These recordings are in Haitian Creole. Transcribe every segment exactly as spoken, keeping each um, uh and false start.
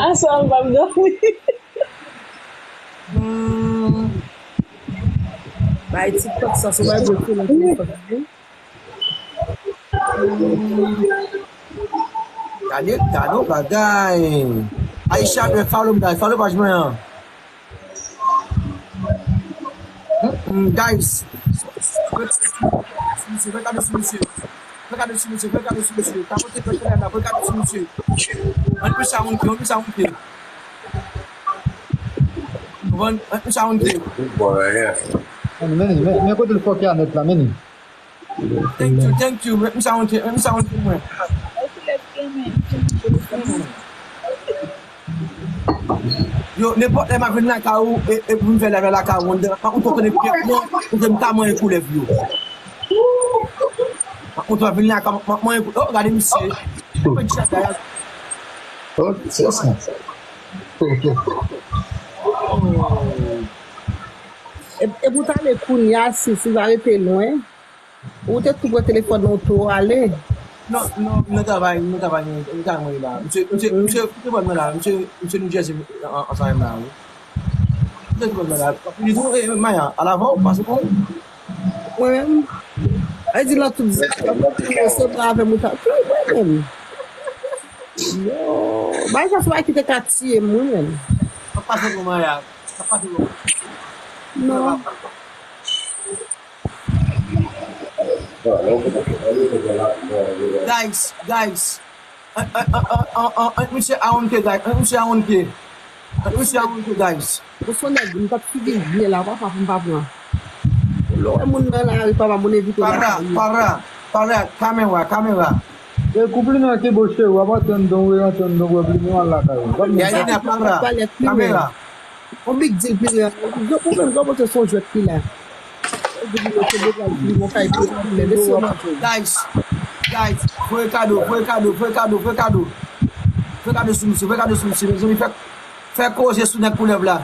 Aswè a m p ap dòmi. Hmm. Bay TikTok sa, se bay bwè tou nan telefòn nan, wi. Hmm. Gade, gade yon bagay. Aisha, men follow m, guys. Follow paj mwen an. Mm, guys, fè kado sou misye, fè kado sou misye, fè kado sou misye, fè kado sou misye. Tapote fè kado la, fè kado sou misye. Ann plis a moun ki, ann plis a moun ki. Ann plis a moun ki. Men, men, men kote l fòkè a nèt la, men. Thank you, thank you. Mwen, m sa honte, mwen, m sa honte mwen. Yo, nenpòt lè m ap vin lakay ou, e, e pou m fè lave lakay ou, m ap montre w konnen pyèt mwen, pou ke m ka manyen koulèv yo. M ap montre w vin lakay mwen, m ap manyen koulèv. Oh, gade misye. Mwen di sa, gade. Oh, se sa. E, e pou t ale kounye a, si, si l va rete lwen. Ou te tou pran telefòn nan, ou tou ale. Non, non, nan travay, nan travay, nan travay mwen ye la. Misye, misye, misye, misye pran mwen la, misye, misye New Jersey, an, ansanm la, wi. Misye tou pran mwen la. Li di, "Eh, Maya, al avè w, pase pou ou." Mwen menm, e di nan tout, se mwen avè mwen ta, mwen menm. Yo, bay sa se bagay ki te ka tiye m, mwen menm. Sa pase pou Maya, sa pase pou. Non. Guys, guys. An, an, misye a honte, guys. An, misye a honte, guys. Ou se nèg, m t ap figi byen la, papa, pou m pa pran. Lè w wè moun nan lari, papa, moun evite l. Para, para, para, kamera, kamera. E koup li nan ki bouche, w ap antann don, w antann don, w ap li nou al lakay ou. Ya, ya, ya, kamera, kamera. On big deal, pire. Ou menm, gwo pote son jwèt ki la. Guys, guys, voye kado, voye kado, voye kado, voye kado. Voye kado sou misye, voye kado sou misye. Mezanmi, fè, fè koze sou nèg koulèv la.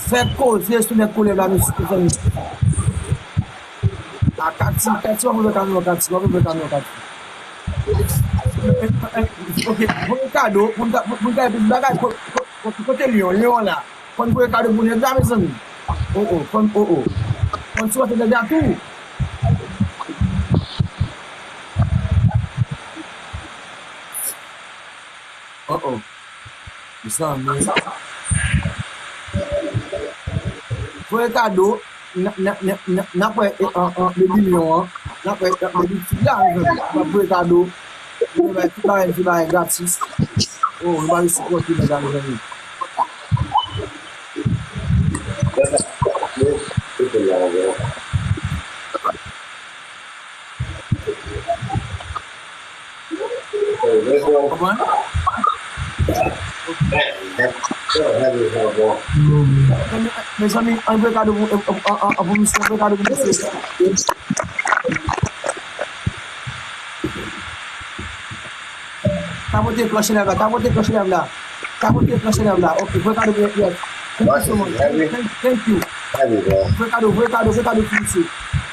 Fè koze sou nèg koulèv la, mesye, mezanmi. A Kati, Kati, w ap ouvè kamyon, Kati, w ap ouvè kamyon, Kati. Ok, voye kado, pou n ka, pou n ka epi bagay, ko-, ko-, ko-, kote Lyon, Lyon la. Fò n voye kado pou nèg la, mezanmi. Oh, oh, fò n, oh, oh. Fò n sipote nèg la tou. Oh, oh. Mezanmi. Voye kado, n, n, n, n, n ap wè, e, an, an, Baby Lion an, n ap wè, e, Baby Tig la, mezanmi. N ap voye kado. Nou bay tout bagay, tout bagay gratis. Oh, nou pa vle sipòte nèg la, mezanmi. Konprann? Mezanmi, ann voye kado pou, an, an, an, pou misye, ann voye kado pou misye. Tapote klòch lèv la, tapote klòch lèv la. Tapote klòch lèv la. Ok, voye kado pou, yes. Thank you so much. Thank, thank you. Voye kado, voye kado, voye kado pou misye.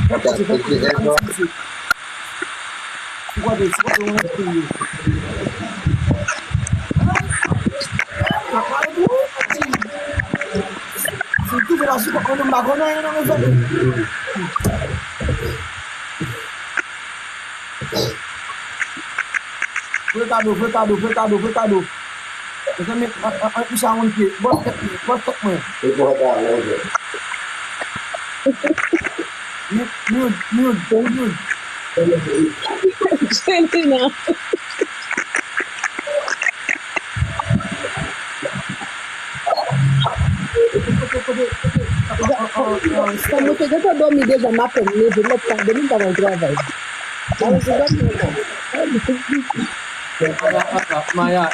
Fè koze, fè koze, voye kado pou misye. Sipòte, sipòte, mwen espere. Si w toujou la sou kòk mwen, m pa konn anyen non, mezanmi. Voye kado, voye kado, voye kado, voye kado. Mezanmi, an, an, an, Isha honte. Bòs tèt mwen, bòs tèt mwen. Mute, mute, mute, mute. Selina. Sa mwen te gentan dòmi deja, m apèn leve, lè ta dòmi, m pa nan travay. Mwen te dòmi ankò. Maya, Maya,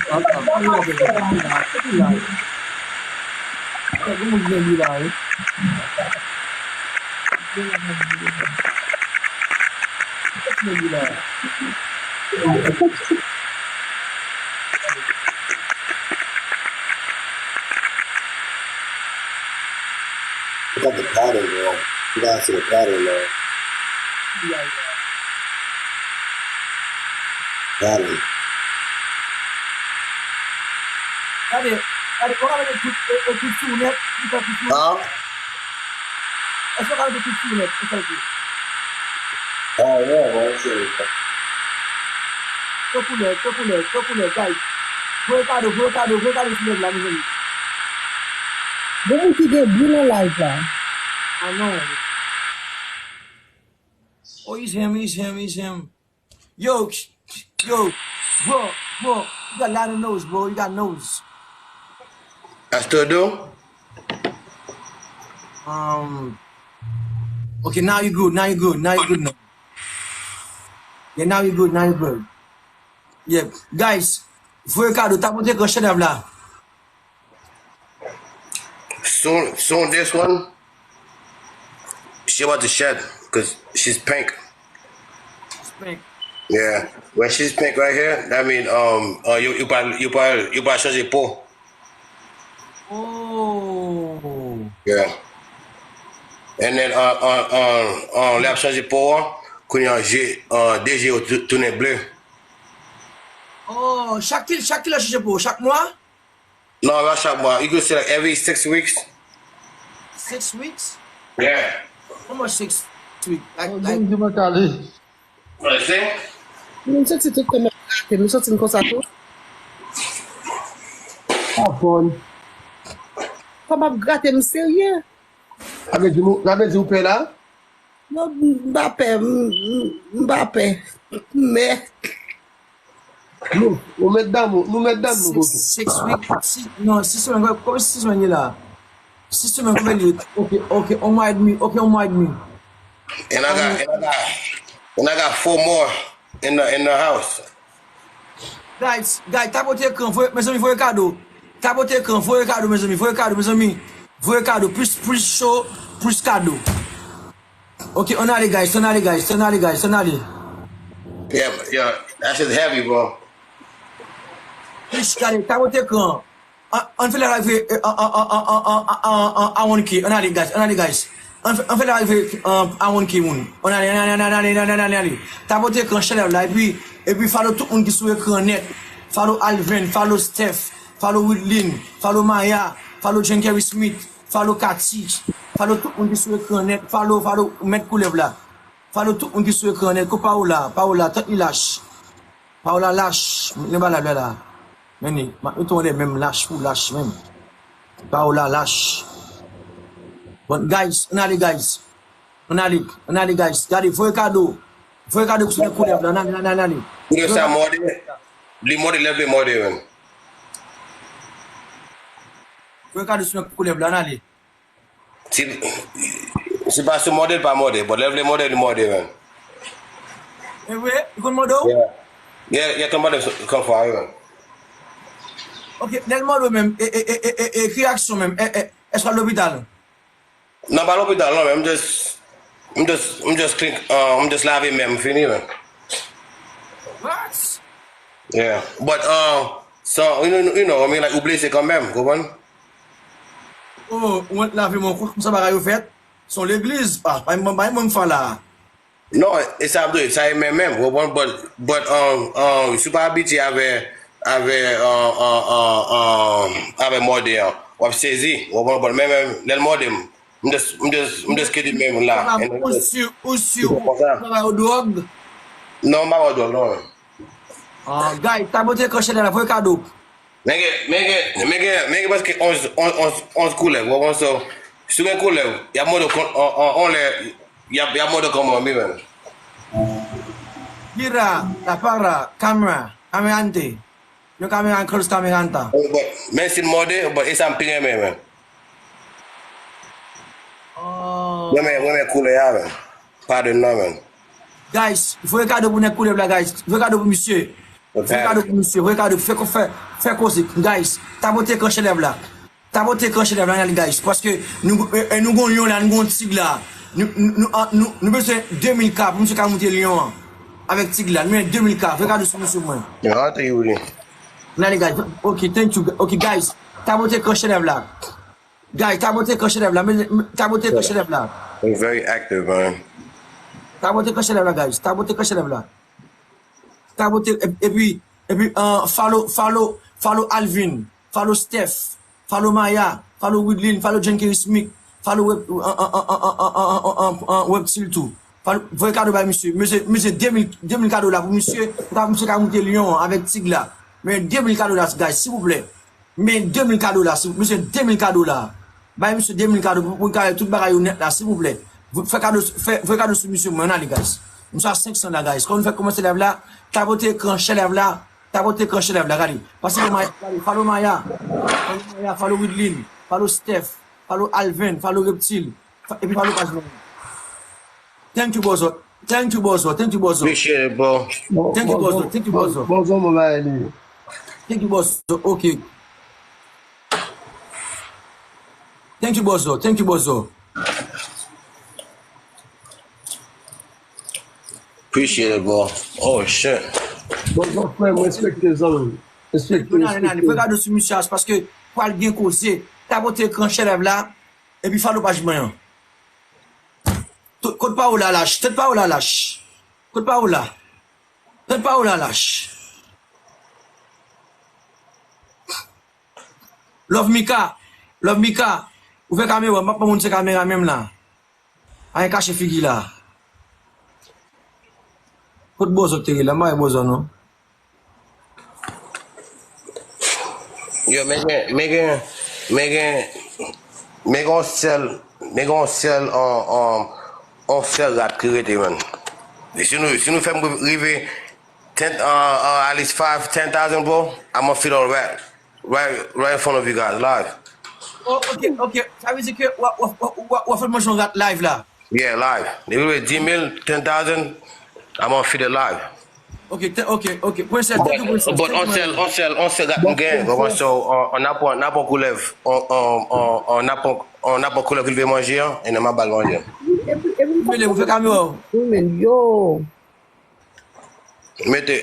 Maya, Maya, Maya, Maya. Fè gen moun ki gen li la, wi. Fè gen moun ki gen li la. Look at the pattern, bro. You gotta see the pattern, man. Gade. Gade, gade, ou ka mete tout, e, e, tout sou nèt, tout sou nèt. Ah. Èske ou ka mete tout sou nèt, ou sa l di? Ah, yeah, bon, se. Tankou lè, tankou lè, tankou lè, guys. Voye kado, voye kado, voye kado sou nèt la, mezanmi. Bon, moun ki gen bri nan live la. Ah, non. Oh, it's him, it's him, it's him. Yo, yo, bro, bro, you got a lot of nose, bro. You got nose. I still do? Um, okay, now you good, now you good, now you good now. Yeah, now you good, now you good. Yeah, guys, voye kado, tapote ekran, chedèv la. Soon, soon this one, she about to shed, 'cause she's pink. Pink. Yeah, when she's pink right here, that mean, um, uh, you, you probably, you probably, you probably chanje po. Oh. Yeah. And then, uh, uh, uh, uh, lè ap chanje po an, kounye an je, uh, de je yo tou-, tounen ble. Oh, chak ki, chak kilè chanje po, chak mwa? Non, pa chak mwa. You could say, like, every six weeks. Six weeks? Yeah. How much six weeks? Like, like, di mwen kale. What I say? Mwen santi tout tèm ap grate, mwen santi m konsa tou. Ah, bon. Kòm ap grate m serye. Sa vle di nou, sa vle di ou pè la? Non, m pa pè, m, m, m pa pè. Men. Nou, nou met dan nou, nou met dan nou, six, six week, si, non, sis semèn, kòman sis semèn ye la? Sis semèn, konbyen li ye? Ok, ok, on mwa edmi, ok, on mwa edmi. And I got, and I got, and I got four more in the, in the house. Guys, guys, tapote ekran, voye, mezanmi, voye kado. Tapote ekran, voye kado, mezanmi, voye kado, mezanmi. Voye kado, plis, plis cho, plis kado. Ok, ann ale, guys, ann ale, guys, ann ale, guys, ann ale. Yeah, yeah, that shit heavy, bro. Plis, gade, tapote ekran. An, ann fè live, eh, an, an, an, an, an, an, an, a one K. Ann ale, guys. Ann ale, guys. Ann fè, ann fè live, eh, a one K moun. Ann ale, ann ale, ann ale, ann ale, ann ale, ann ale. Tapote ekran channel la. Epi, epi follow tout moun ki sou ekran nèt. Follow Alvin, follow Steph, follow Widlin, follow Maya, follow Jean Kerry Smith, follow Cathy, follow tout moun ki sou ekran nèt. Follow, follow Mèt Koulèv la. Follow tout moun ki sou ekran nèt. Ko Paola, Paola, tant li lach. Paola lach, m ap ba la, la, la. Men li, m ap mete w anlè menm lach pou lach menm. Paola lach. Bon, guys, ann ale, guys. Ann ale, ann ale, guys. Gade, voye kado. Voye kado sou Mèt Koulèv la, ann ale, ann ale, ann ale. Koulèv sa mòde, li mòde, lè vle mòde menm. Voye kado sou Mèt Koulèv la, ann ale. Si, si pa sou mòde, l pa mòde. Bon, lè l vle mòde, li mòde menm. E vre? Li konn mòde w? Yeah. Yeah, yeah, konn mòde m konfwa, wi, menm. Ok, lè l mòde w menm, e, e, e, e, e, ki reyaksyon menm? E, e, èske w al lopital? Non, pa lopital, non, men m just, m just, m just clean, uh, m just lave men m, fini, menm. What? Yeah, but, uh, so, you know, you know, I mean, like, ou blese kanmenm, konprann? Oh, ou lave men w, kòman bagay yo fèt? Se yon legliz, pa, pa, pa, pa, pa, pa, Non, e sa vre, sa e men menm, w konprann? But, but, um, um, si w pa abitye avè, avè, um, um, um, um, avè mòde an, w ap sezi, w konprann? But men menm, lè l mòde m, m just, m just, m just kite men m la. Ou si, ou si ou pa ba yo dwòg? Non, m pa ba yo dwòg, non. Ah, guys, tapote ekran channel la, voye kado. Men gen, men gen, men gen, men gen prèske onz, onz, onz, onz koulèv, w konprann? So, si w gen koulèv, y ap mòde w kon, on, on, on lè, y ap, y ap mòde w kanmenm, wi, menm. Mira, la para, camera, camerante. No camera, close cameranta. Oh, but, men si l mòde, but e sa m pi renmen, menm. Oh. Mwen renmen, mwen renmen koulè a, menm. Padon nan, menm. Guys, voye kado pou nèg koulèv la, guys. Voye kado pou misye. Voye kado pou misye. Voye kado, fè, fè, fè koze. Guys, tapote ekran channel la. Tapote ekran channel la, ann ale, guys. Paske nou, e, e, nou gon lyon la, nou gon tig la. Nou, nou, nou, nou, nou bezwen de mil K pou misye ka moute lyon an. Avèk tig la. Nou bezwen de mil K. Voye kado sou misye pou mwen. Ann ale, guys. Ok, thank you. Ok, guys. Tapote ekran channel la. Guys, tapote ekran channel la. Men, men, tapote ekran channel la. I'm very active, man. Tapote ekran channel la, guys. Tapote ekran channel la. Tapote, e- epi, epi, uh, follow, follow, follow Alvin, follow Steph, follow Maya, follow Widlin, follow John Kerry Smith, follow Web, uh, uh, uh, uh, uh, uh, uh, uh, Web Style tou. Follow, voye kado bay misye. Misye, misye de mil, de mil kado la pou misye, pou ka, misye ka moute Lyon an avèk Tig la. Men de mil kado la, guys, silvouplè. Men de mil kado la, si, misye, de mil kado la. Bay misye de mil kado pou, pou l ka wè tout bagay yo nèt la, silvouplè. Fè kado, fè, fè kado sou misye, mwen, ale, guys. Misye a senk san la, guys. Kòm nou fè kòmanse live la, tapote ekran, share live la, tapote ekran, share live la, gade. Pase pou Maya, gade, follow Maya, follow Maya, follow Widlin, follow Steph, follow Alvin, follow Reptile, fa- epi follow paj mwen. Thank you, Bozo. Thank you, Bozo. Thank you, Bozo. Appreciate it, bro. Bon, Thank you, Bozo, Bozo. Thank you, Bozo. Bozo, mwen ba li. Thank you, Bozo. Ok. Thank you, Bozo. Thank you, Bozo. Appreciate it, bro. Oh, shit. Bozo, frè, mwen respekte zanmi. Respekte, Nani, Nani, fè respekte. Kado sou misye a, paske pral gen koze. Tapote ekran, share live la, epi follow paj mwen an. Tout- Kot pa ou la, lach? Tèt pa ou la, lach? Kot pa ou la? Tèt pa ou la, lach? Love Mika, Love Mika, ouvè kamera, m ap ban moun se kamera menm la. Anyen kache figi la. Kot Bozo te ye la, m pa wè Bozo non. Yo, men gen, men gen, men gen, men gen yon sèl, men gen yon sèl, on, on, on sèl rat ki rete, man. E si nou, si nou fè m rive ten, uh, uh, at least five, ten thousand, bro, I'm gonna feed all rat. Right, right in front of you guys, live. Oh, ok, ok. Sa vle di ke w ap, w ap, w ap, w ap fè manje yon rat live la. Yeah, live. Depi w di mil, ten thousand, I'm gonna feed it live. Ok, te- ok, ok. Princess, thank you, Princess. But on sèl, on sèl, on sèl rat m gen, konprann, so, on, on aprann, on aprann koulèv, on, on, on, on aprann, on aprann koulèv ki vle manje an, and then m ap ba l manje. Mele, ou fè kamera w. Wi, men yo. Mete,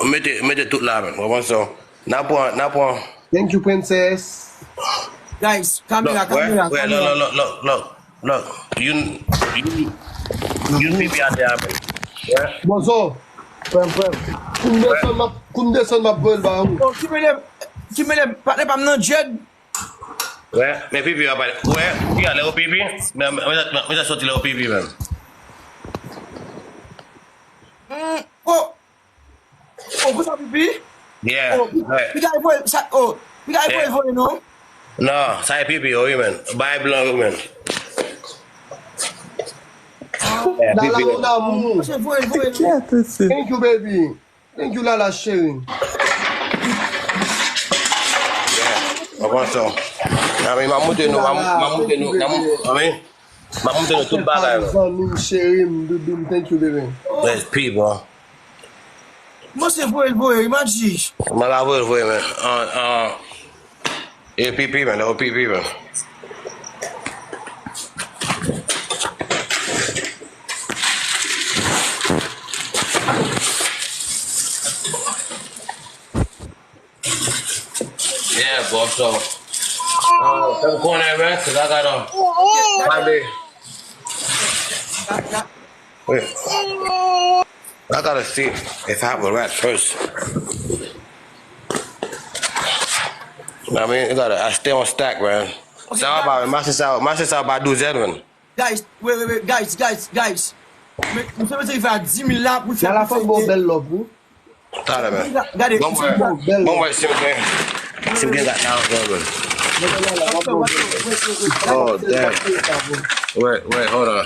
mete, mete tout la, man. Konprann, so, n aprann, n aprann. Thank you, Princess. Guys, kamera, kamera, Look, kamera. Look, look, look, look, look. Youn, youn, youn pipi atè a, man. Yeah. Bozo, frè m, frè m. Kou m desann, m ap, kou m desann, m ap voye l ba ou. Bon, Kimele, Kimele, patnè pa m nan Jed. Wè, men pipi a pale. Wè, pipi a lè yo pipi. Men, men, men, men sòti lè yo pipi, men. Mm, oh. Oh, pou sa pipi? Yeah, Oh, wè. Piga e voye, sa, oh, Piga e voye voye non? Non, sa e pipi yo, wi, men. Bay blan yo, men. Yeah, Dala, pipi yo. Mon amour. Mwen se voye voye non? Kèt, se. Thank you, baby. Thank you, Lala, chérie. Konprann sa. Nan men, m ap montre nou, m ap, m ap montre nou, m ap, m ap montre nou tout bagay, man. Zanmi m, cheri m, doudou m, thank you, baby. That's people. Mwen se voye voye, imagine. Mwen pa voye voye, men. An, an, e pipi, men, e pipi, men. Yeah, bro, so. Uh, fè m konnen, man, 'cause I gotta, my bad. Wait. I gotta see if I have a rat first. I mean, you gotta, I stay on stack, man. Sa va pa, man. Mache sa, mache sa pa douzèn, man. Guys, wait, wait, wait, guys, guys, guys. Men, misye bezwen fè a dis mil la pou l fè. Lala, fè m ba w bèl love, wi. Talè, man. Gade, Bon, misye mwen, bon, mwen, si m gen, si m gen rat la ankò, man. Oh, damn. Wait, wait, hold on.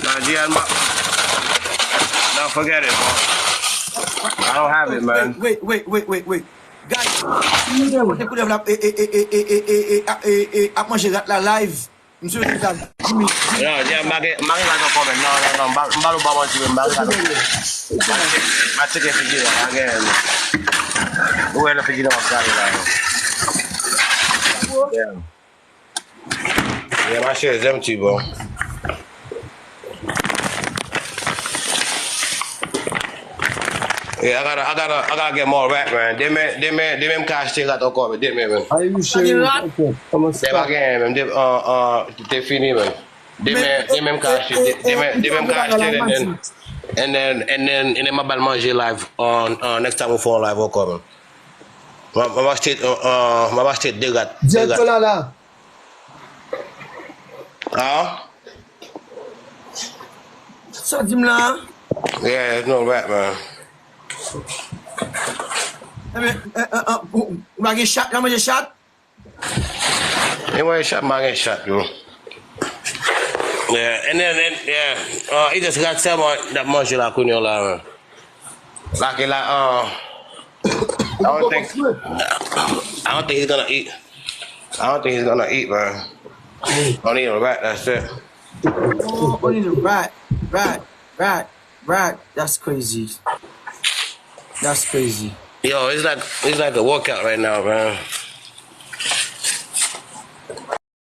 Nah, G, I'm not, nah, forget it, bro. I don't have it, man. Wait, wait, wait, wait, wait. Guys, kote koulèv la, e, e, ap manje rat la live. Misye di sa, Jimmy. Non, G, m pa gen, m pa gen rat ankò, man. Non, non, non, m pa, m pa, m pa manti, man. M pa gen rat ankò. Ma tcheke figi la, pa gen. Ou wè nan figi la, m ap gade la, non. Damn. Yeah, my shit is empty, bro. Yeah, I gotta, I gotta, I gotta get more rat, man. Demen, demen, demen m ka achte rat ankò, men demen, man. Are you sure? Rat? Ok, kòman Demen pa sa? Gen, man. De, uh, uh, te fini, man. Demen, demen m ka achte, de- demen, demen m ka achte, man. And then, and then, and then m ap al manje live on, uh, next time we fè yon live ankò, man. M ap, m ap achte, uh, uh, m ap achte de rat, de Dirèktè rat. La la. Ah? Sa di m la. Yeah, it's no rat, man. Ebyen, eh, eh, eh, ou ou pa gen chat, la manje chat? Anyway, chat, m pa gen chat, yo. Yeah, and then, and, yeah, uh, e just rat sèlman n ap manje la kounye a la, man. Like, like, uh, I don't think, I don't think he's gonna eat. I don't think he's gonna eat, man. Only a rat, that's it. Oh, only the rat, rat, rat, rat. That's crazy. That's crazy. Yo, it's like, it's like a workout right now, man.